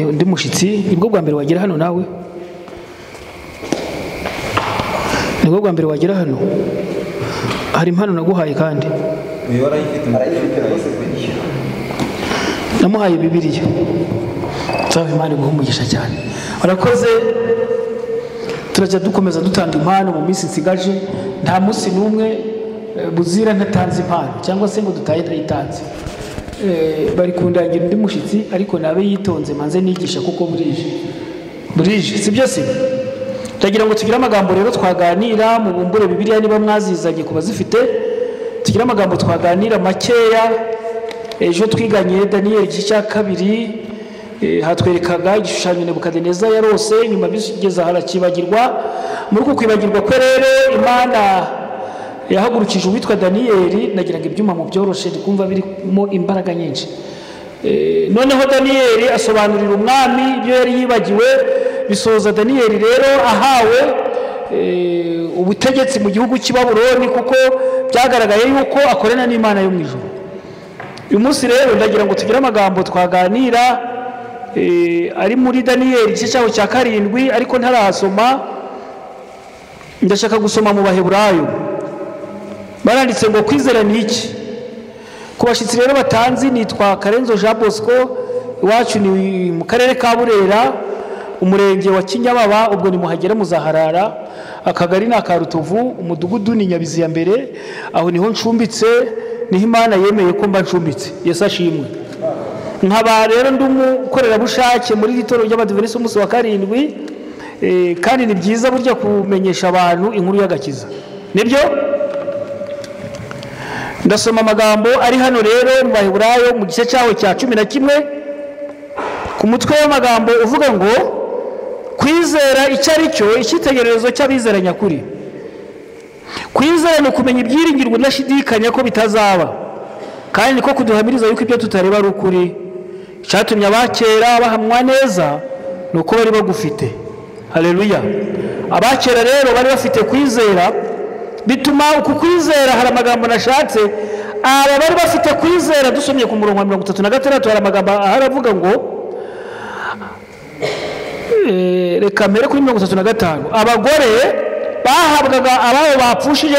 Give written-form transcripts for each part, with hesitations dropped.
Mbonye undi mushyitsi, nibwo bwa mbere wagera hano nawe? Nibwo bwa mbere wagera hano? Hari impano naguhaye kandi namuhaye Bibiliya. Nsaba Imana iguhe umugisha cyane. Urakoze. Turajya dukomeza dutanga impano mu minsi nsigaje, nta munsi n'umwe buzira ntatanze impano cyangwa se ngo dutahe ntayitanze. Bari kundangira undi mushyitsi ariko nabe yitonze manze nigisha kuko burije. Burije, si byo se? Ndagira ngo tugire amagambo rero twaganira, mubumbure Bibiliya niba mwazizanye ku bazifite, tugire amagambo twaganira makeya. Ejo twiganye Daniel igice cya 2, hatwerekaga igishushanyo Nebukadineza yarose, nyuma bigeze harakibagirwa. Muri uku kwibagirwa kwe rero Imana yahagurukije uwitwa Daniel. Nagira ngo ibyuma mu byoroshe ndikumva birimo imbaraga nyinshi. Noneho Daniel asobanurira umwami ibyo yari yibagiwe. Bisoza Daniel rero ahawe ubutegetsi mu gihugu cy'i Babuloni, kuko byagaragaye yuko akorana n'Imana yo mu ijuru. Uyu munsi rero ndagira ngo tugire amagambo twaganira ari muri Daniel igice cyaho cya 7, ariko ntarahasoma ndashaka gusoma mu Baheburayo. Baranditse ngo kwizera ni iki? Ku bashyitsi rero batanzi, nitwa Karenzo Jean Bosco, iwacu ni mu karere ka Burera, umurenge wa Kinyababa, ubwo ni muhagera muzaharara, akagari ni aka Rutovu, umudugudu ni Nyabizi ya mbere, aho niho ncumbitse, niho Imana yemeye ko mba ncumbitse. Yesu ashimwe. Nkaba rero ndi umukorerabushake muri iri torero ry'Abadiventisiti umunsi wa 7, kandi ni byiza burya kumenyesha abantu inkuru y'agakiza. Nibyo? Ndasoma amagambo ari hano rero mu Baheburayo mu gice cyaho cya 11, ku mutwe w'amagambo uvuga ngo kwizera icyo ari cyo, icyitegererezo cy'abizera nyakuri. Kwizera ni ukumenya ibyiringirwa udashidikanya ko bitazaba, kandi niko kuduhamiriza yuko ibyo tutareba ari ukuri. Icyatumye abakera bahamwa neza ni uko bari bagufite. Haleluya. Abakera rero bari bafite kwizera, bituma uku kwizera, hari amagambo nashatse, aba bari bafite kwizera. Dusomye ku murongo wa 36 hari amagambo aharavuga ngo, reka mbere kuri 35, abagore bahabwaga ababo bapfushije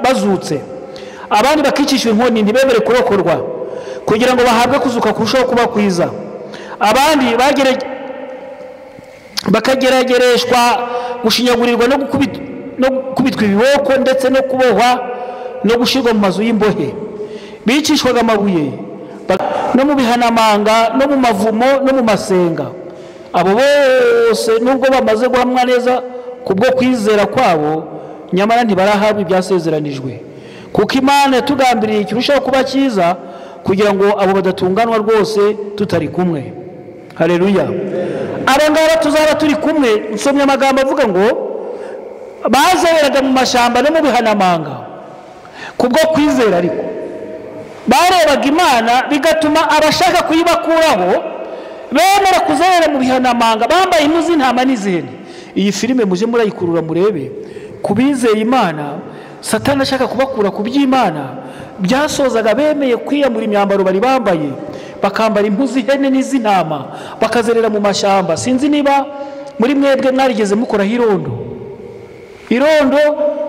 bazutse, abandi bakicishwa inkoni ntibemere kurokorwa, kugira ngo bahabwe kuzuka kurushaho kuba kwiza. Abandi bakageragereshwa gushinyagurirwa no gukubitwa ibiboko ndetse no kubohwa no gushyirwa mu mazu y'imbohe. Bicishwaga amabuye no mu bihanamanga no mu mavumo no mu masenga. Abo bose nubwo bamaze guhamwa neza kubwo kwizera kwabo, nyamara ntibarahabwa ibyasezeranijwe, kuko Imana yatugambiriye kirushaho kuba cyiza, kugira ngo abo badatunganwa rwose tutari kumwe. Haleluya. Aba ngaba tuzaba turi kumwe. Nsomye amagambo avuga ngo bazereraga mu mashyamba no mu bihanamanga kubwo kwizera, ariko barebaga Imana bigatuma abashaka kuyibakuraho bemera kuzerera mu bihanamanga bambaye impu z'intama n'iz'ihene. Iyi filime muje murayikurura murebe. Kubizeye Imana, Satani ashaka kubakura ku by'Imana, byasozaga bemeye kwiyamura imyambaro bari bambaye, bakambara impu z'ihene n'iz'intama, bakazerera mu mashyamba. Sinzi niba muri mwebwe mwarigeze mukoraho irondo. Irondo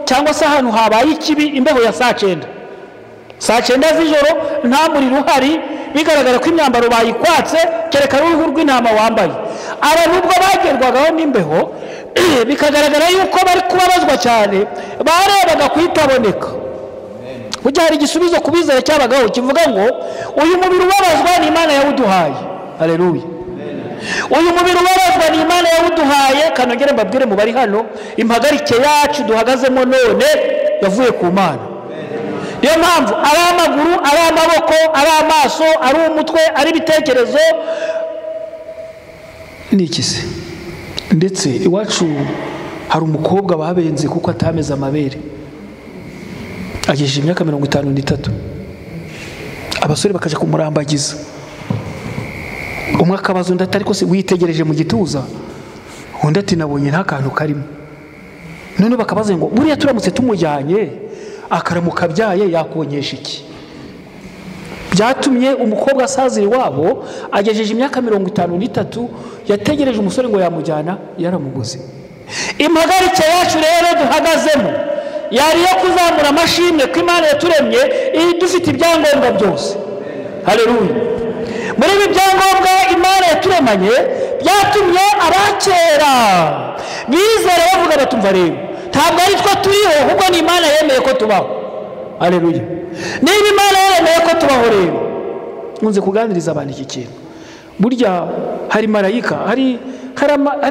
cyangwa se ahantu habaye ikibi, imbeho ya saa 9. Saa 9 z'ijoro nta muriro uhari, bigaragara ko imyambaro bayikwatse, kereka uruhu rw'intama wambaye. Aba nubwo bagerwagaho n'imbeho, bikagaragara yuko bari kubabazwa cyane, barebaga kuyitaboneka. Burya hari igisubizo kubizera cyabagaho kivuga ngo uyu mubiri ubabazwa ni Imana yawuduhaye. Haleluya. Uyu mubiri ubabazwa ni Imana yawuduhaye. Kanongere mbabwire mu bari hano, impagarike yacu duhagazemo none yavuye ku Mana. Niyo mpamvu ari amaguru, ari amaboko, ari amaso, ari umutwe, ari ibitekerezo, ni iki se? Ndetse iwacu hari umukobwa babenze kuko atameze amabere, agejeje imyaka 53, abasore bakaja kumurambagiza. Umwe akabaza undi ati ariko se witegereje mu gituza? Undi ati nabonye nta kantu karimo. None bakabaza ngo buriya turamutse tumujyanye akaramuka abyaye yakonyesha iki? Byatumye umukobwa asazira iwabo agejeje imyaka 53, yategereje umusore ngo yamujyana, yaramuguze. Impagarike yacu rero duhagazemo yari yo kuzamura amashimwe ko Imana yaturemye dufite ibyangombwa byose. Haleluya. Muri ibi byangombwa Imana yaturemanye byatumye abakera bizera bavuga batumva rero ntabwo ari twe turiho, ahubwo ni Imana yemeye ko tubaho. Haleluya. Niba Imana yemeye ko tubaho rero, nkunze kuganiriza abantu iki kintu. Burya hari marayika, hari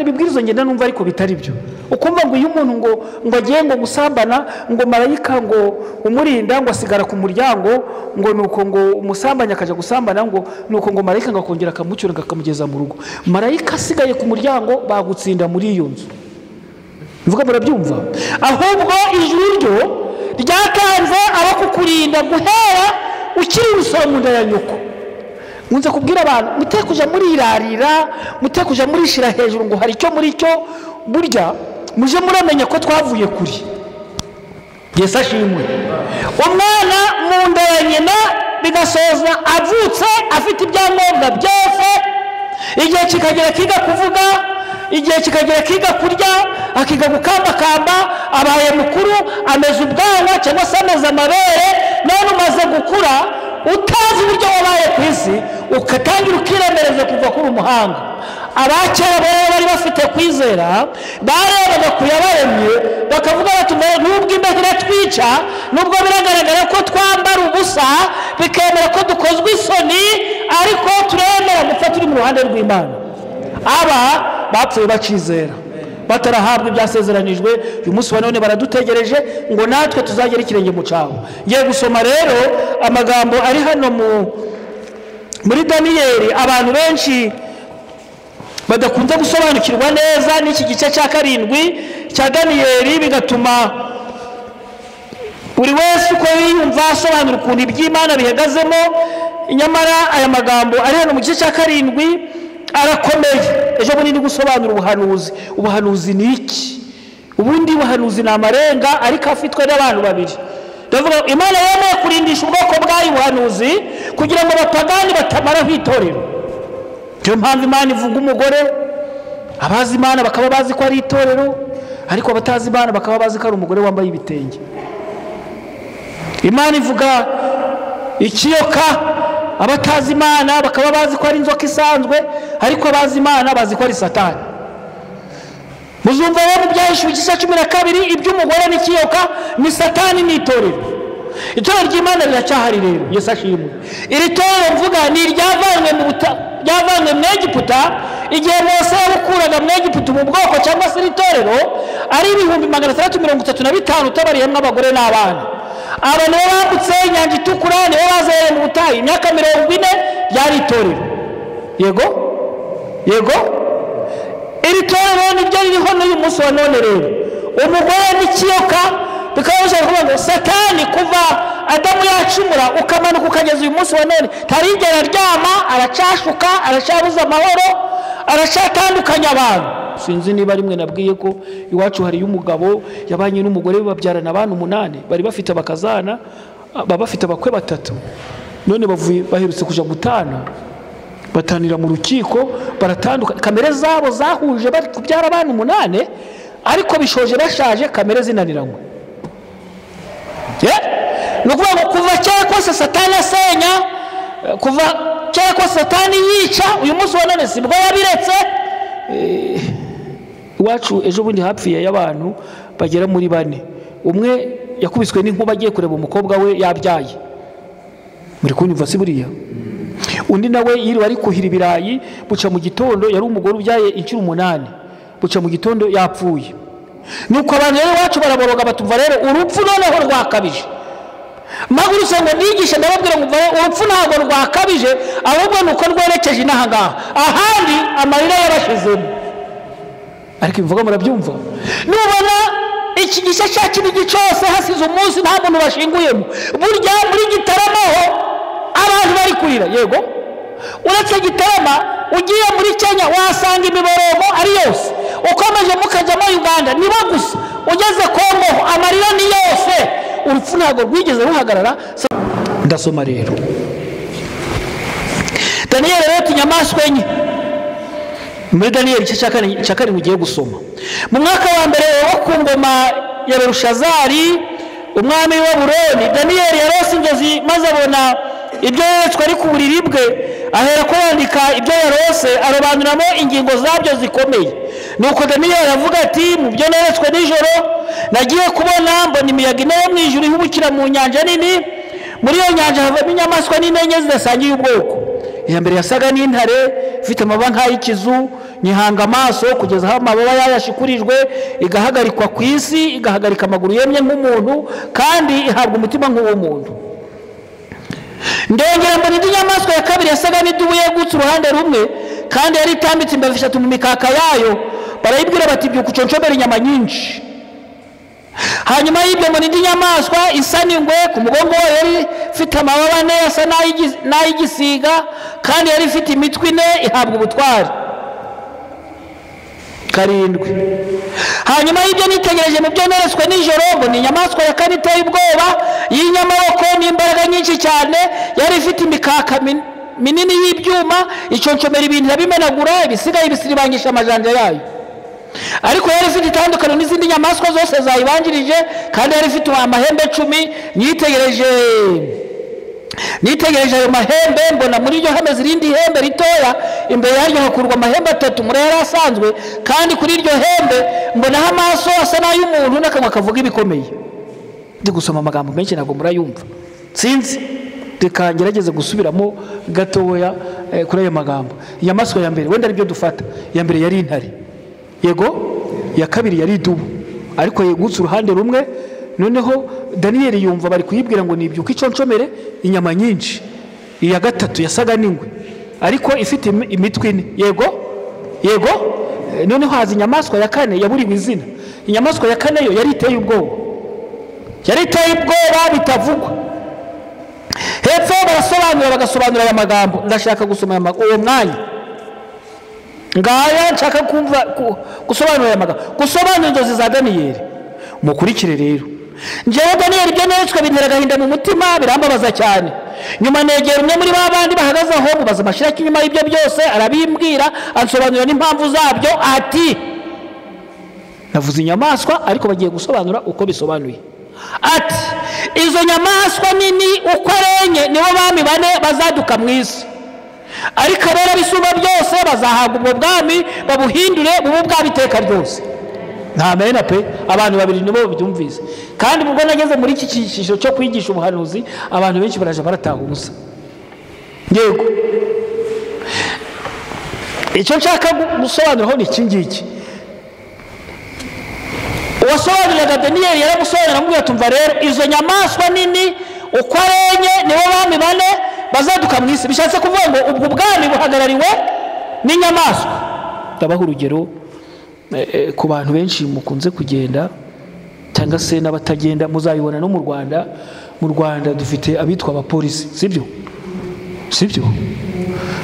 ibibwirizo ngenda numva ariko bitari byo. Ukumva ngo iyo umuntu ngo agiye ngo gusambana, ngo marayika ngo umurinda ngo asigara ku muryango, ngo nuko ngo umusambanya akaja gusambana, ngo nuko ngo marayika ngo akongera akamucyura akamugeza mu rugo. Marayika asigaye ku muryango bagutsinda muri iyo nzu. Mvuga murabyumva? Ahubwo ijuru ryo ryatanze abakukurinda guhera ukiri urusoro mu nda ya nyoko. Nkunze kubwira abantu mute kuja murirarira, mute kuja murishira hejuru ngo hari icyo muri cyo. Burya muje muramenya ko twavuye kuri Yesu ashimwe. Umwana mu nda ya nyina bigasoza avutse afite ibyangombwa byose, igihe kikagera kiga kuvuga, igihe kikagera kiga kurya, akiga gukambakamba, abaye mukuru, ameze ubwanwa cyangwa se ameze amabere. None umaze gukura utazi uburyo wabaye ku isi, ukatangira ukiremereza kuva kuri umuhanga. Abakera bari bafite kwizera, barebaga ku yabaremye bakavuga bati nubwo imbeho iratwica, nubwo biragaragara ko twambara ubusa, bikemera ko dukozwe isoni, ariko turemera gupfa turi mu ruhande rw'Imana. Aba bapfuye bacizera, batarahabwa ibyasezeranijwe. Uyu munsi wa none baradutegereje ngo natwe tuzagera ikirenge mu cabo. Ngiye gusoma rero amagambo ari hano muri Daniyeli, abantu benshi badakunze gusobanukirwa neza n'iki gice cya 7 cya Daniyeli, bigatuma buri wese uko yiyumva asobanura ukuntu iby'Imana bihagazemo. Nyamara aya magambo ari hano mu gice cya 7 arakomeye. Ejo bundi ndi gusobanura ubuhanuzi. Ubuhanuzi ni iki? Ubundi ubuhanuzi ni amarenga ariko afitwe n'abantu babiri. Ndavuga Imana yemeye kurindisha ubwoko bwayo ubuhanuzi kugira ngo abapagani batamaraho itorero. Niyo mpamvu Imana ivuga umugore, abazi Imana bakaba bazi ko ari itorero, ariko abatazi Imana bakaba bazi ko ari umugore wambaye ibitenge. Imana ivuga ikiyoka, abatazi Imana bakaba bazi ko ari inzoka isanzwe, ariko abazi Imana bazi ko ari Satani. Muzumva rero mu Byahishuwe igice 12 iby'umugore n'ikiyoka ni Satani n'itorero. Itorero ry'Imana riracyahari rero, Yesu ashimwe. Iri torero mvuga ni iryavanwe mu ryavanwe mu Egiputa, igihe Mose yabukuraga mu Egiputa mu bwoko cyangwa se iri torero ari 635 utabariyemo abagore n'abana. Aba nibo bambutse inyanja itukura, nibo bazereye mu butayu imyaka 40, ryari itorero. Yego? Yego? Iri torero niryo ririho n'uyu munsi wa none rero. Umugore n'ikiyoka bikaba bishobora kuvuga ngo Satani kuva Adamu yacumura ukamanuka ukageza uyu munsi wa none tarigera aryama, aracashuka, aracabuza amahoro, aracatandukanya abantu. Sinzi niba rimwe nabwiye ko iwacu hari umugabo yabanye n'umugore babyarana abana 8, bari bafite abakazana, baba bafite abakwe 3. None bavuye baherutse kuja gutana, batanira mu rukiko, baratandukana. Kamere zabo zahuje bari kubyara abana 8, ariko bishoje bashaje kamere zinaniranywe. Ni ukuvuga ngo kuva kera kose Satani asenya, kuva kera kose Satani yica, uyu munsi wa none sibwo yabiretse. Iwacu ejo bundi hapfiye y'abantu bagera muri 4. Umwe yakubiswe n'inkuba agiye kureba umukobwa we yabyaye. Muri kunyumva si buriya? Undi nawe yiriwe ari kuhira ibirayi, buca mu gitondo, yari umugore ubyaye inshuro 8, buca mu gitondo yapfuye. Nuko abantu rero iwacu baraboroga batumva rero urupfu noneho rwakabije. Mpagurutse ngo nigishe ndababwira ngo urupfu ntabwo rwakabije, ahubwo nuko rwerekeje inaha ngaha, ahandi amarira yarashizemo. Ariko ibivuga murabyumva? Nubona iki gice cya Kinigi cyose hasize umunsi nta muntu bashinguyemo, burya muri Gitarama ho abantu bari kurira. Yego, uretse Gitarama ugiye muri Kenya wasanga imiborogo ari yose, ukomeje mukajyamo Uganda nibo gusa, ugeze Kongo amarira ni yose. Urupfu ntabwo rwigeze ruhagarara. Ndasoma rero inyamaswa enye. Muri Daniyeli igice cya 7 ugiye gusoma. Mu mwaka wa mbere wo ku ngoma ya Berushazari umwami wa Babuloni, Daniyeli yarose inzozi maze abona ibyo yeretswe ari ku buriri bwe, ahera ko yandika ibyo yarose arobanuramo ingingo zabyo zikomeye. Nuko Daniyeli avuga ati mu byo neretswe nijoro nagiye kubona mbona imiyaga ine yo mu ijuru ihubukira mu nyanja nini, muri iyo nyanja havamo inyamaswa nini enye zidasangiye ubwoko. Iya mbere yasaga n'intare ifite amababa nk'ay'ikizu, nyihanga amaso kugeza aho amababa yayo ashikurijwe, igahagarikwa ku isi, igahagarika amaguru yemye nk'umuntu, kandi ihabwa umutima nk'uw'umuntu. Ndongera mbona indi nyamaswa ya kabiri yasaga n'idubu yegutse uruhande rumwe, kandi yari itambitse imbavu eshatu mu mikaka yayo. Barayibwira bati byuka uconcomere inyama nyinshi. Hanyuma y'ibyo mbona indi nyamaswa isa n'ingwe, ku mugongo wayo yari ifite amababa ane asa n'ay'igisiga, kandi yari ifite imitwe ine, ihabwa ubutware. 7. Hanyuma y'ibyo nitegereje mu byo neretswe nijoro, mbona inyamaswa ya kane iteye ubwoba y'inyamaboko n'imbaraga nyinshi cyane, yari ifite imikaka minini y'ibyuma, iconcomera ibintu irabimenagura, ibisigaye ibisiribangisha amajanja yayo. Ariko yari ifite itandukano n'izindi nyamaswa zose zayibanjirije, kandi yari ifite amahembe 10. Nitegereje ayo mahembe, mbona muri ryo hameze irindi hembe ritoya, imbere yaryo hakurwa amahembe 3 muri yari asanzwe, kandi kuri iryo hembe mbonaho amaso asa n'ay'umuntu n'akanwa kavuga ibikomeye. Ndi gusoma amagambo menshi ntabwo murayumva, sinzi, reka ngerageze gusubiramo gatoya kuri ayo magambo. Inyamaswa ya mbere wenda aribyo dufata, iya mbere yari intare, yego, iya kabiri yari idubu, ariko yegutse uruhande rumwe. Noneho Daniyeli yumva bari kuyibwira ngo nibyuka iconcomere inyama nyinshi. Iya gatatu yasaga n'ingwe ariko ifite imitwe ine, yego yego. Noneho haza inyamaswa ya kane yaburiwe izina. Inyamaswa ya kane yo yari iteye ubwoba, yari iteye ubwoba bitavugwa. Hepfo barasobanura, bagasobanura aya magambo. Ndashaka gusoma uwo mwanya ngaya, nshaka kumva gusobanura aya magambo, gusobanura inzozi za Daniyeli. Mukurikire rero. Njyewe Daniyeli ibyo neretswe bintera agahinda mu mutima, birambabaza cyane. Nyuma negera umwe muri ba bandi bahagaze aho, mubaza amashiraki inyuma y'ibyo byose, arabimbwira, ansobanurira n'impamvu zabyo. Ati navuze inyamaswa ariko bagiye gusobanura uko bisobanuye. Ati izo nyamaswa nini uko ari enye nibo bami bane bazaduka mu isi, ariko abera bisumba byose bazahabwa ubwo bwami babuhindure bube ubw'iteka ryose. Nta mena pe, abantu babiri nibo babyumvise. Kandi ubwo nageze muri iki cyiciro cyo kwigisha ubuhanuzi, abantu benshi baraje barataha ubusa. Yego, icyo nshaka gusobanuraho ni iki ngiki. Uwasobanuriraga Daniyeli yaramusobanurira amubwira ati umva rero, izo nyamaswa nini uko ari enye nibo bami bane bazaduka mu isi. Bishatse kuvuga ngo ubwo bwami buhagarariwe n'inyamaswa. Ndabaha urugero ku bantu benshi mukunze kugenda cyangwa se n'abatagenda, muzabibona no mu Rwanda. Mu Rwanda dufite abitwa abapolisi, sibyo? Sibyo?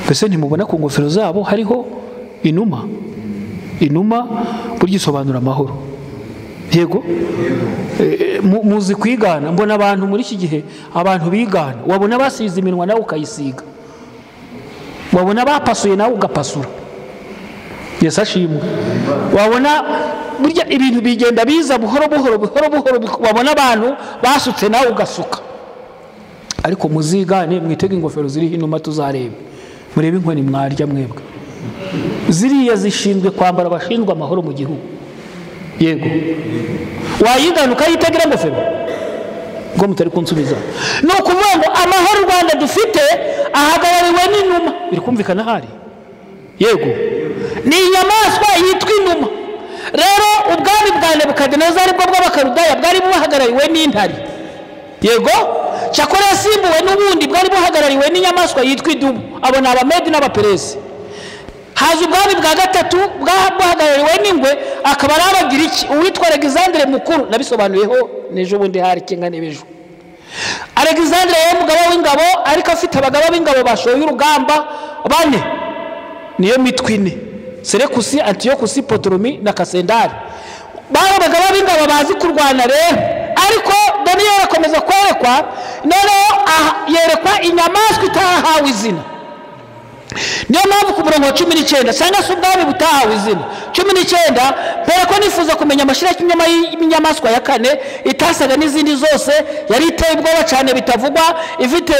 Mbese ntimubona ku ngofero zabo hariho inuma? Inuma burya isobanura amahoro. Yego, muzi kwigana. Mbona abantu muri iki gihe abantu bigana, wabona basize iminwa nawe ukayisiga, wabona bapasuye nawe ugapasura. Yesu ashimwe. Wabona burya ibintu bigenda biza buhoro buhoro buhoro buhoro, wabona abantu basutse nawe ugasuka. Ariko muzigane, mwitege ingofero ziriho inuma tuzarebe, murebe inkoni mwarya mwebwe. Ziriya zishinzwe kwambara abashinzwe amahoro mu gihugu. Yego, wayigana ukayitegera ingofero ngo mutari kunsubiza. Ni ukuvuga ngo amahoro u Rwanda dufite ahagarariwe n'inuma. Biri kumvikana hari? Yego, ni inyamaswa yitwa inuma. Rero ubwami bwa Nebukadinezari bwo bw'Abakaludaya bwari buhagarariwe n'intare, yego, cyakora yasimbuwe n'ubundi bwari buhagarariwe n'inyamaswa yitwa idubu. Abo ni Abamedi n'Abaperesi. Haza ubwami bwa gatatu bwahagarariwe n'ingwe, akaba ari Abagiriki, uwitwa Alexandre Mukuru. Nabisobanuyeho n'ejo bundi hari kinga n'ejo. Alexandre yari umugaba w'ingabo, ariko afite abagaba b'ingabo bashoye urugamba bane, niyo mitwe ine: Selekusi, Antiyokusi, Potolomi na Kasendari. Bari abagaba b'ingabo bazi kurwana rero. Ariko Daniyeli akomeza kwerekwa, noneho yerekwa inyamaswa itahawe izina. Niyo mpamvu ku murongo wa 19 cyangwa se ubwami butahawe izina 19, mbere ko nifuza kumenya amashira y'inyamaswa ya kane itasaga n'izindi zose, yari iteye ubwoba cyane bitavugwa, ifite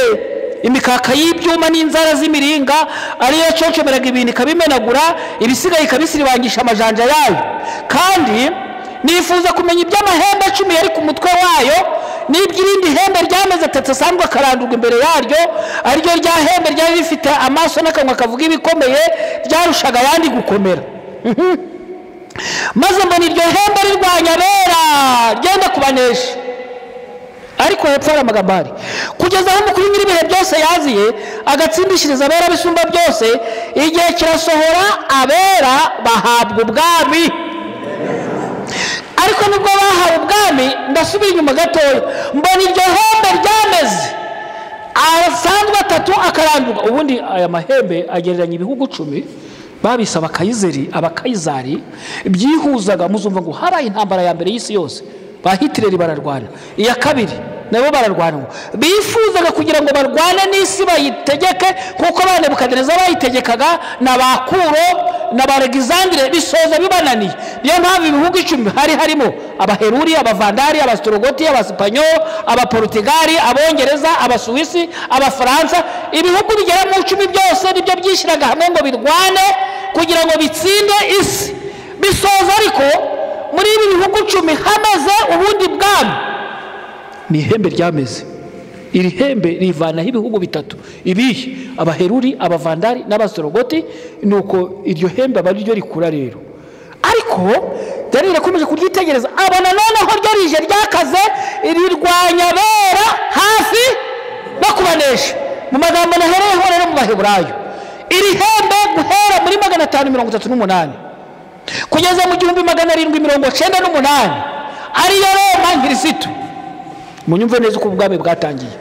imikaka y'ibyuma n'inzara z'imiringa, ariyo yaconcomeraga ibintu ikabimenagura, ibisigaye ikabisiribangisha amajanja yayo. Kandi nifuza kumenya iby'amahembe 10 yari ku mutwe wayo, n'iby'irindi hembe ryameze atatu asanzwe akarandurwa imbere yaryo, ariryo rya hembe ryari rifite amaso n'akanwa kavuga ibikomeye, ryarushaga ayandi gukomera. Maze mbona iryo hembe rirwanya abera, ryenda kubanesha. Ariko hepfo hari amagambo ahari: kugeza aho umukuru nyir'ibihe byose yaziye agatsindishiriza abera b'isumba byose, igihe kirasohora abera bahabwa ubwami. Ariko nubwo bahawe ubwami, ndasubira inyuma gatoya, mbona iryo hembe ryameze asanzwe atatu akarandurwa. Ubundi aya mahembe agereranya ibihugu 10 babise abakayizeri, abakayizari byihuzaga. Muzumva ngo habaye intambara ya mbere y'isi yose, ba Hitler bararwana, iya kabiri nabo bararwana. Bifuzaga kugira ngo barwane n'isi bayitegeke, kuko ba Nebukadineza bayitegekaga na ba Kuro na ba Alexandre, bisoza bibananiye. Niyo mpamvu ibihugu 10 hari harimo Abaheruri, Abavandari, Abastrogoti, Abasipanyoli, Abaportugali, Abongereza, Abasuwisi, Abafaransa. Ibihugu bigera mu 10 byose nibyo byishyiraga hamwe ngo birwane kugira ngo bitsinde isi. Bisoza ariko muri ibi bihugu 10 hamaze ubundi bwami. Ni ihembe ryameze. Iri hembe rivanaho ibihugu 3, ibihe Abaheruri, Abavandari n'Abastrogoti. Nuko iryo hembe aba ryo rikura rero. Ariko Daniel yakomeje kuryitegereza, abona noneho ryo rije ryakaze, rirwanya abera hafi no kubanesha. Mu magambo nahereyeho rero mu Baheburayo, iri hembe guhera muri 538 kugeza mu 1798, ariyo Roma nkirisitu. Munyumve neza uko ubwami bwatangiye.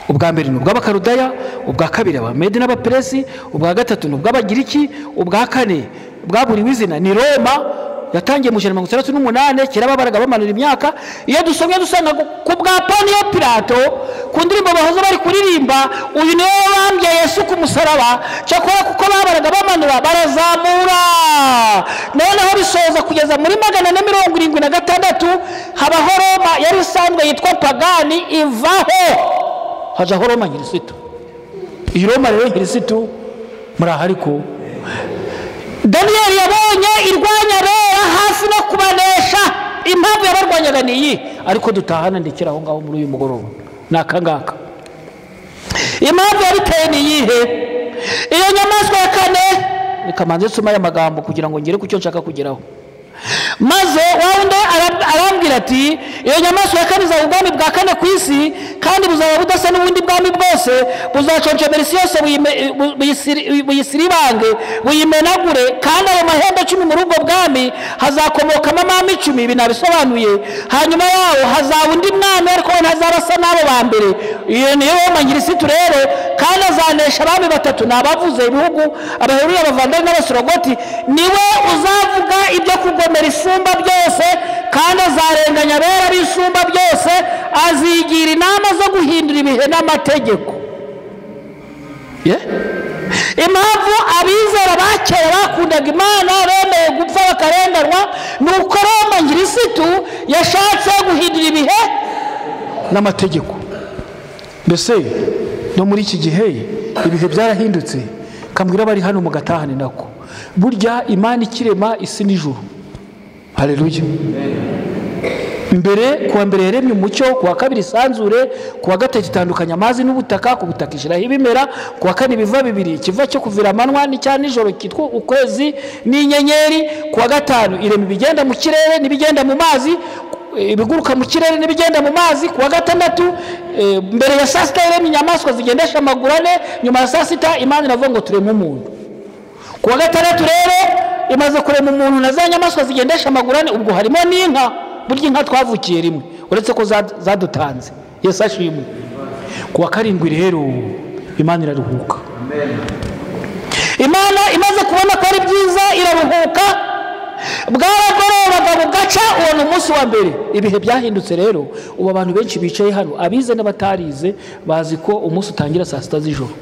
Ubwa mbere ni ubw'Abakaludaya, ubwa kabiri Abamedi n'Abaperesi, ubwa gatatu ni ubw'Abagiriki, ubwa kane bwaburiwe izina ni Roma yatangiye mu 168. Kera babaraga bamanura imyaka. Iyo dusomye dusanga ku bwa Pontiyo Pilato, ku ndirimbo bahoze bari kuririmba, uyu niwe wabambye Yesu ku musaraba. Cyakora kuko babaraga bamanura barazamura, noneho bisoza kugeza muri 476 habaho Roma yari isanzwe yitwa pagani, ivaho hajaho Roma nkirisitu. Iyi Roma rero nkirisitu muri aha, ariko Daniel yabonye irwanya abera hafi no kubanesha. Impamvu yabarwanyaga ni iyi, ariko dutahana ndekera aho ngaho muri uyu mugoroba ni aka ngaka. Impamvu yabiteye ni iyihe? Iyo nyamaswa ya kane, reka manze nsome aya magambo kugira ngo ngere ku cyo nshaka kugeraho. Maze wawundi arambwira ati: iyo nyamaswa ya kane izaba ubwami bwa kane ku isi, kandi buzaba budasa n'ubundi bwami bwose, buzaconcomera isi yose buyisiribange buyimenagure. Kandi ayo mahembe 10 muri ubwo bwami hazakomokamo amami 10. Ibi nabisobanuye. Hanyuma yawo hazaba undi mwami, ariko we ntazaba asa n'abo ba mbere. Iyo niyo Roma nkirisitu rero. Kandi azanesha abami 3, ni abavuze ibihugu Abaheruri, Abavandari n'Abasorogoti. Niwe uzavuga ibyo kugomera isumba byose, kandi azarenganya abera b'isumba byose, azigira inama zo guhindura ibihe n'amategeko. Impamvu abizera ba kera bakundaga Imana bemeye gupfa bakarenganwa, ni uko Roma nkirisitu yashatse guhindura ibihe n'amategeko. Mbese no muri iki gihe ibihe byarahindutse. Kambwira bari hano mugatahane nako, burya Imana ikirema isi n'ijuru. Haleluya. Mbere kuwa mbere yaremye umucyo, kuwa kabiri isanzure, kuwa gatatu itandukanya amazi n'ubutaka, ku butaka ishyiraho ibimera, kuwa kane ibiva bibiri, ikiva cyo kuvira amanywa n'icya nijoro cyitwa ukwezi n'inyenyeri, kuwa gatanu irema ibigenda mu kirere n'ibigenda mu mazi, ibiguruka mu kirere n'ibigenda mu mazi, kuwa gatandatu mbere ya saa sita irema inyamaswa zigendesha amaguru ane, nyuma ya saa sita Imana iravuga ngo tureme umuntu. Kuwa gatandatu rero imaze kurema umuntu na za nyamaswa zigendesha amaguru ane, ubwo harimo n'inka. Burya inka twavukiye rimwe, uretse ko zadutanze. Yesu ashimwe. Kuwa karindwi rero Imana iraruhuka. Imana imaze kubona ko ari byiza iraruhuka. Bwaragorobaga bugaca, uwo ni umunsi wa mbere. Ibihe byahindutse rero, ubu abantu benshi bicaye hano, abize n'abatarize, bazi ko umunsi utangira saa sita z'ijoro.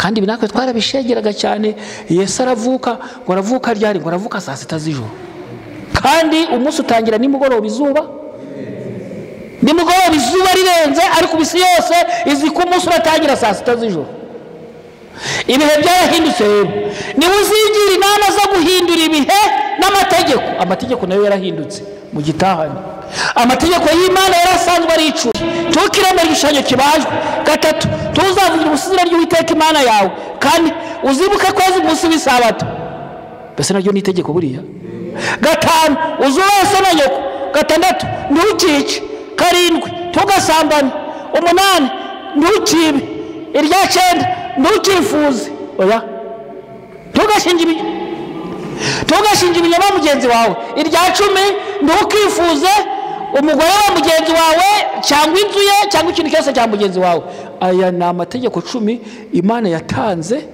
Kandi ibi natwe twarabishegeraga cyane. Yesu aravuka, ngo aravuka ryari? Ngo aravuka saa 6 z'ijoro. Kandi umunsi utangira nimugoroba izuba, nimugoroba izuba rirenze, ariko isi yose izi ko umunsi uratangira saa 6 z'ijoro. Ibihe byarahindutse rero. Niba uzigira inama zo guhindura ibihe n'amategeko, amategeko nayo yarahindutse mu gitahane. Amategeko y'Imana yarasanzwe ari 10. Ntukiremere igishushanyo kibajwe. 3, tuzavugira ubusizira ry'Uwiteka Imana yawe. 4, uzibuke kweza umunsi w'isabato. Mbese naryo ni itegeko buriya. 5, uzubahe so na nyoko. 6, ntukice. 7, ntugasambane. 8, ntukibe. Irya 9, ntukifuze. Oya, ntugashinge ibinyoma mugenzi wawe. Irya 10, ntukifuze umugore wa mugenzi wawe cyangwa inzu ye cyangwa ikintu cyose cya mugenzi wawe. Aya ni amategeko 10 Imana yatanze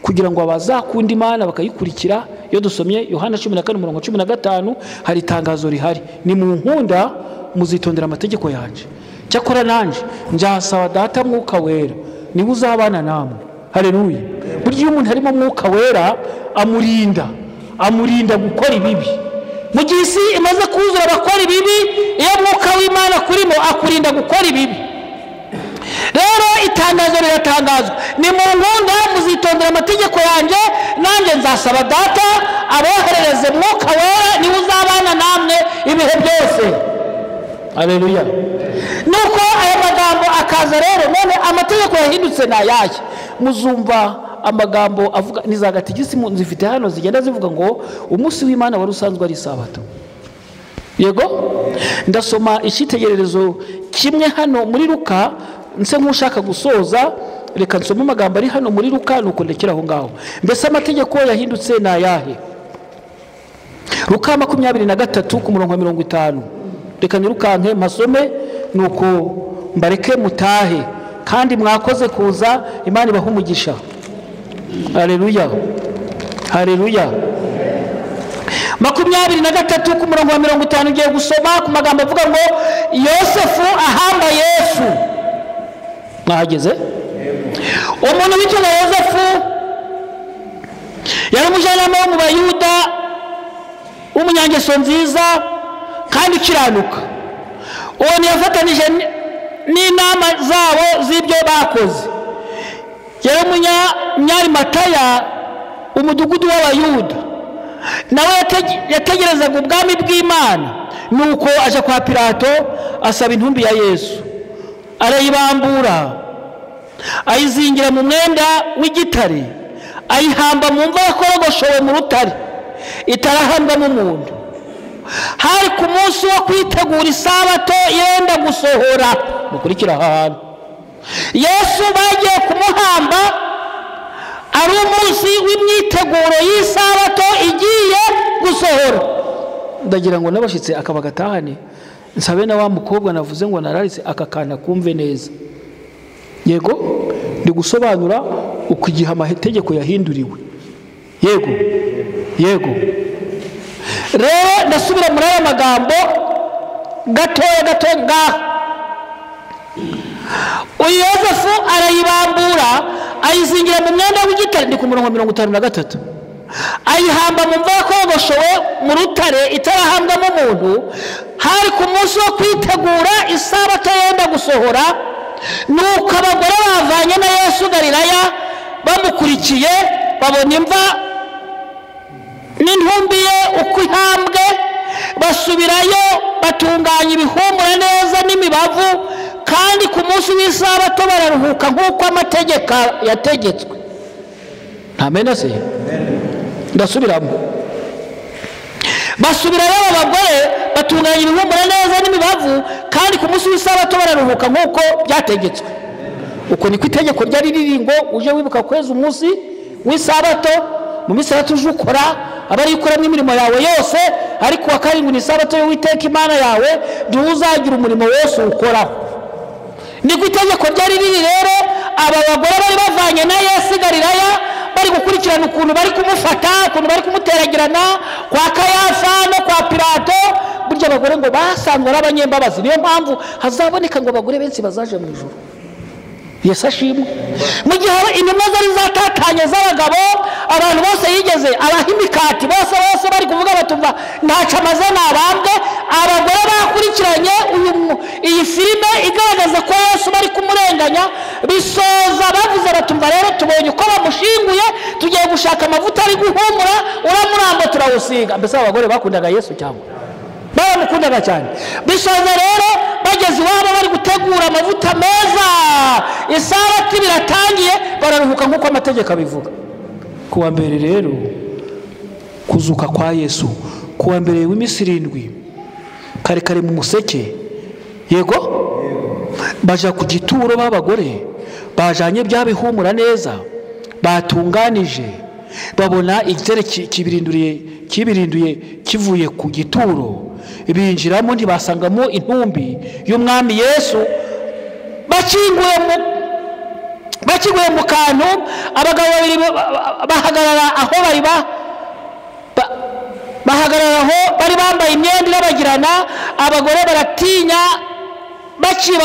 kugira ngo abazakunda Imana bakayikurikira. Iyo dusomye Yohana 14:15 hari itangazo rihari: ni mu nkunda muzitondera amategeko yanje, cyakora nanje njasaba Data Mwuka Wera niwe uzabana namwe. Haleluya. Burya iyo umuntu arimo Mwuka Wera amurinda gukora ibibi. Mu gihe isi imaze kuzura abakora ibibi, iyo Mwuka w'Imana kurimo akurinda gukora ibibi. Rero itangazo riratangazwa: ni mu nkunda muzitondera amategeko yanjye, nanjye nzasaba Data aboherereze Mwuka Wera niwe uzabana namwe ibihe byose. Haleluya. Nuko aya magambo akaza rero. None amategeko yahindutse ni ayahe? Muzumva amagambo avuga ni za gatigisimu nzifite hano zigenda zivuga ngo umunsi w'Imana wari usanzwe ari isabato. Yego, ndasoma icyitegererezo kimwe hano muri Luka, nse nk'ushaka gusoza. Reka nsome amagambo ari hano muri Luka nuko ndekera aho ngaho. Mbese amategeko yahindutse ni ayahe? Luka 23 ku murongo wa 50. Reka nirukanke masome nuko mbareke mutahe, kandi mwakoze kuza. Imana ibahe umugisha. Haleluya, haleluya. 23 ku murongo wa 50 ugiye gusoma ku magambo avuga ngo Yosefu ahamba Yesu. Mwahageze? Umuntu witwa Yosefu yari umujyanama wo mu Bayuda, w'umunyangeso nziza kandi ukiranuka. Uwo ntiyafatanije n'inama zabo z'ibyo bakoze. Yari umunyarimatayo, umudugudu w'Abayuda. Nawe yategerezaga ubwami bw'Imana. Nuko aja kwa Pilato asaba intumbi ya Yesu, arayibambura ayizingira mu mwenda w'igitare, ayihamba mu mva yakorogoshowe mu rutare itarahambwamo umuntu. Hari ku munsi wo kwitegura isabato yenda gusohora. Mukurikira aha hantu, Yesu bagiye kumuhamba ari umunsi w'imyiteguro y'isabato igiye gusohora. Ndagira ngo n'abashitse akaba gatahane, nsabe na wa mukobwa navuze ngo nararitse aka kana kumve neza. Yego, ndi gusobanura uko igihe amategeko yahinduriwe. Yego, yego. Rero ndasubira muri aya magambo gatoya gatoya ngaha. Uyu Yosefu arayibambura ayizingira mu mwenda w'igitare, ndi ku murongo 53, ayihamba mu mva yakogoshowe mu rutare itarahambwamo umuntu. Hari ku munsi wo kwitegura isabato yenda gusohora. Nuko abagore bavanye na Yesu Galilaya bamukurikiye babona imva n'intumbi ye uko ihambwe, basubirayo batunganya ibihumura neza n'imibavu, kandi ku munsi w'isabato bararuhuka nk'uko amategeko yategetswe. Ntamena se? Ndasubiramo. Basubirayo abagore batunganya ibihumura neza n'imibavu, kandi ku munsi w'isabato bararuhuka nk'uko byategetswe. Uko niko itegeko ryari riri, ngo uje wibuka kweza umunsi w'isabato, mu minsi itatu uje ukora aba ari ukoramo imirimo yawe yose, ariko wa karindwi ni isabato y'Uwiteka Imana yawe, ntuzagira umurimo wose ukoraho. Niko itegeko ryari riri. Rero aba bagore bari bavanye na Yesu Galilaya bari gukurikirana ukuntu bari kumufata, ukuntu bari kumuteragirana kwa Kayafa no kwa Pilato. Burya abagore ngo basanzwe ari abanyembabazi, niyo mpamvu hazaboneka ngo abagore benshi bazaje mu ijuru. Yesu ashimwe. Mu gihe intumwa zari zatatanye z'abagabo, abantu bose yigeze abaha imikati, bose bose bari kuvuga batumva ntaco amaze nabambwe. Abagore bakurikiranye iyi filime igaragaza ko Yesu bari kumurenganya, bisoza bavuze batumva rero tubonye uko bamushinguye, tugiye gushaka amavuta ari guhumura, uramurambo turawusiga. Mbese abagore bakundaga Yesu cyangwa baramukundaga cyane. Bisoza rero bageze iwabo bari gutegura amavuta meza, isabati biratangiye, bararuhuka nk'uko amategeko abivuga. Kuwa mbere rero kuzuka kwa Yesu, kuwa mbere w'iminsi 7 kare kare mu museke, yego baja ku gituro b'abagore bajanye bya bihumura neza batunganije, babona igitare kibirinduye kivuye ku gituro, binjiramo ntibasangamo intumbi y'umwami Yesu. Bakinguye mu kantu, abagabo babiri bahagarara aho bari bahagarara aho bari bambaye imyenda irabagirana. Abagore baratinya baciba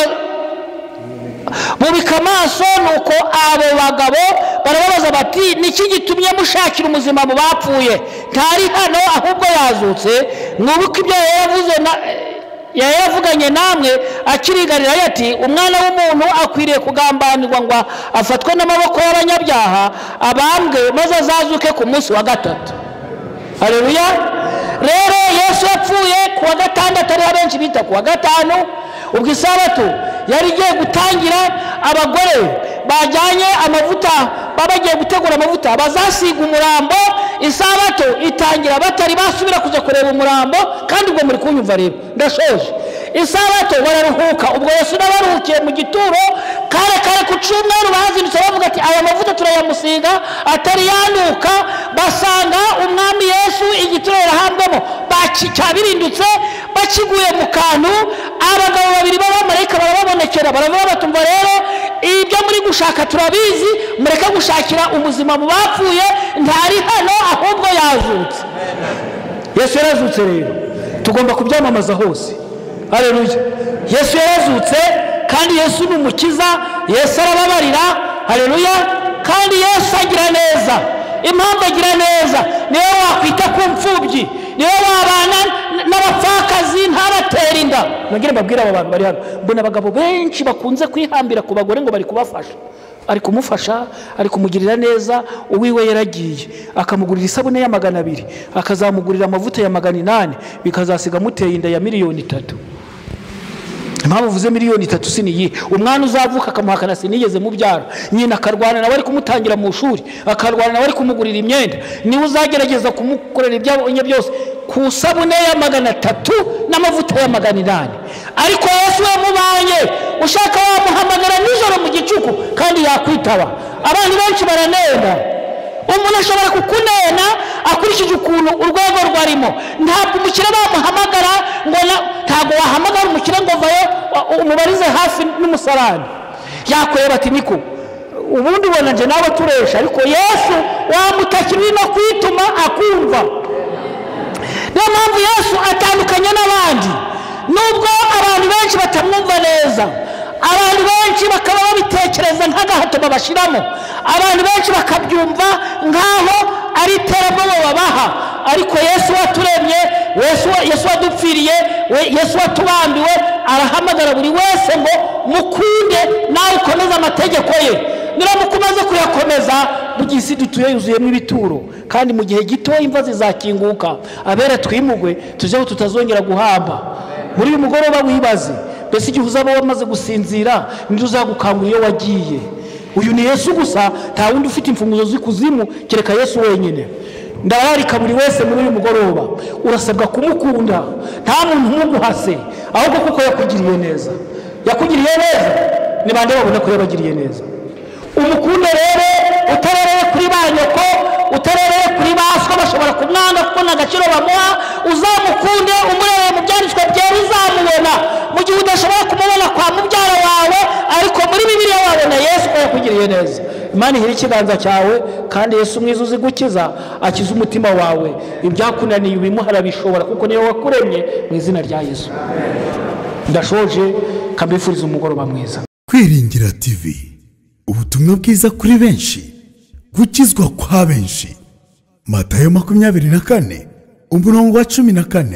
bubika amaso. Nuko abo bagabo barababaza bati niki gitumye mushakira umuzima mu bapfuye? Ntari hano ahubwo yazutse. Mwibuke ibyo yavuze yavuganye namwe akiri i Galilaya ati umwana w'umuntu akwiriye kugambanirwa ngo afatwe n'amaboko y'abanyabyaha, abambwe, maze azazuke ku munsi wa gatatu. Haleluya. Rero Yesu yapfuye kuwa gatandatu, ariho abenshi bita kuwa gatanu. Ubwo isabato yari igiye gutangira, abagore bajyanye amavuta, babagiye gutegura amavuta bazasiga umurambo. Isabato itangira batari basubira kuja kureba umurambo. Kandi ubwo muri kunyumva rero ndashoje. Isabato bararuhuka. Ubwo Yesu nabaruhukiye mu gituro kare kare ku cyumweru, bazindutse bavuga ati aya mavuta turayamusiga atari yanuka. Basanga umwami Yesu igituro yarahambwemo, cyabirindutse, bakiguye mu kantu. Abagabo babiri b'abamarayika barababonekera, baravuga batumva rero ibyo muri gushaka turabizi, mureke gushakira umuzima mu bapfuye, ntari hano ahubwo yazutse. Yesu yarazutse rero tugomba kubyamamaza hose. Haleluya. Yesu yarazutse, kandi Yesu ni umukiza, Yesu arababarira. Haleluya. Kandi Yesu agira neza. Impamvu agira neza, niwe wakwita ku mfubyi, niwe wabana n'abapfakazi ntabatera inda. Nongere mbabwire aba bantu bari hano, mbona abagabo benshi bakunze kwihambira ku bagore ngo bari kubafasha, ari kumufasha, ari kumugirira neza. Uwiwe yaragiye akamugurira isabune ya 200, akazamugurira amavuta ya 800, bikazasiga muteye inda ya 3,000,000. Impamvu uvuze 3,000,000 siniyi, umwana uzavuka akamuhakana sinigeze mubyara, nyina akarwana nawe ari kumutangira mu shuri, akarwana nawe ari kumugurira imyenda, niwe uzagerageza kumukorera ibyabonye byose ku sabune ya 300 n'amavuta ya 800. Ariko Yesu we mubanye, ushaka wamuhamagara nijoro mu gicuku kandi yakwitaba. Abantu benshi baranenda. Umuntu ashobora kukunena akurikije ukuntu urwego rwarimo. Ntabwo umukire bamuhamagara ngo ntabwo wahamagara umukire ngo vayo umubarize hafi n'umusarani, yakureba ati niko ubundi ubona nje nawe turesha. Ariko Yesu wamutakira no kwituma akumva. Niyo mpamvu Yesu atandukanye n'abandi. Nubwo abantu benshi batamwumva neza, abantu benshi bakaba babitekereza nk'agahato babashiramo, abantu benshi bakabyumva nk'aho ari iterabwoba babaha, ariko Yesu waturemye, Yesu wadupfiriye, Yesu watubambiwe, arahamagara buri wese ngo mukunde nawe ukomeze amategeko ye. Niramuka umaze kuyakomeza, mu gihe isi dutuye yuzuyemo ibituro, kandi mu gihe gito imva zizakinguka, abera twimugwe tujeho tutazongera guhamba. Muri uyu mugoroba wibaze, mbese igihe uzaba wamaze gusinzira ninde uzagukangura iyo wagiye? Uyu ni Yesu gusa, nta wundi ufite imfunguzo z'ikuzimu kereka Yesu wenyine. Ndararika buri wese muri uyu mugoroba, urasabwa kumukunda, nta muntu umuguhase, ahubwo kuko yakugiriye neza. Yakugiriye neza, ni bande babona ko yabagiriye neza? Umukunde rero utarereye kuri ba nyoko, utarereye kuri ba so, bashobora kumwanga kuko nta gaciro bamuha. Uzamukunde umurebe mu byanditswe byera, uzamubona. Mu gihe udashobora kumubona kwa mubyara wawe, ariko muri Bibiliya wabona Yesu ko yakugiriye neza. Imana ihira ikiganza cyawe, kandi Yesu mwiza uzi gukiza, akiza umutima wawe. Ibyakunaniye ubimuha arabishobora, kuko niwe wakuremye. Mu izina rya Yesu ndashoje, kambifuriza umugoroba mwiza. Kwiringira TV. Ubutumwa bwiza kuri benshi, gukizwa kwa benshi. Matayo 24 umurongo wa 14.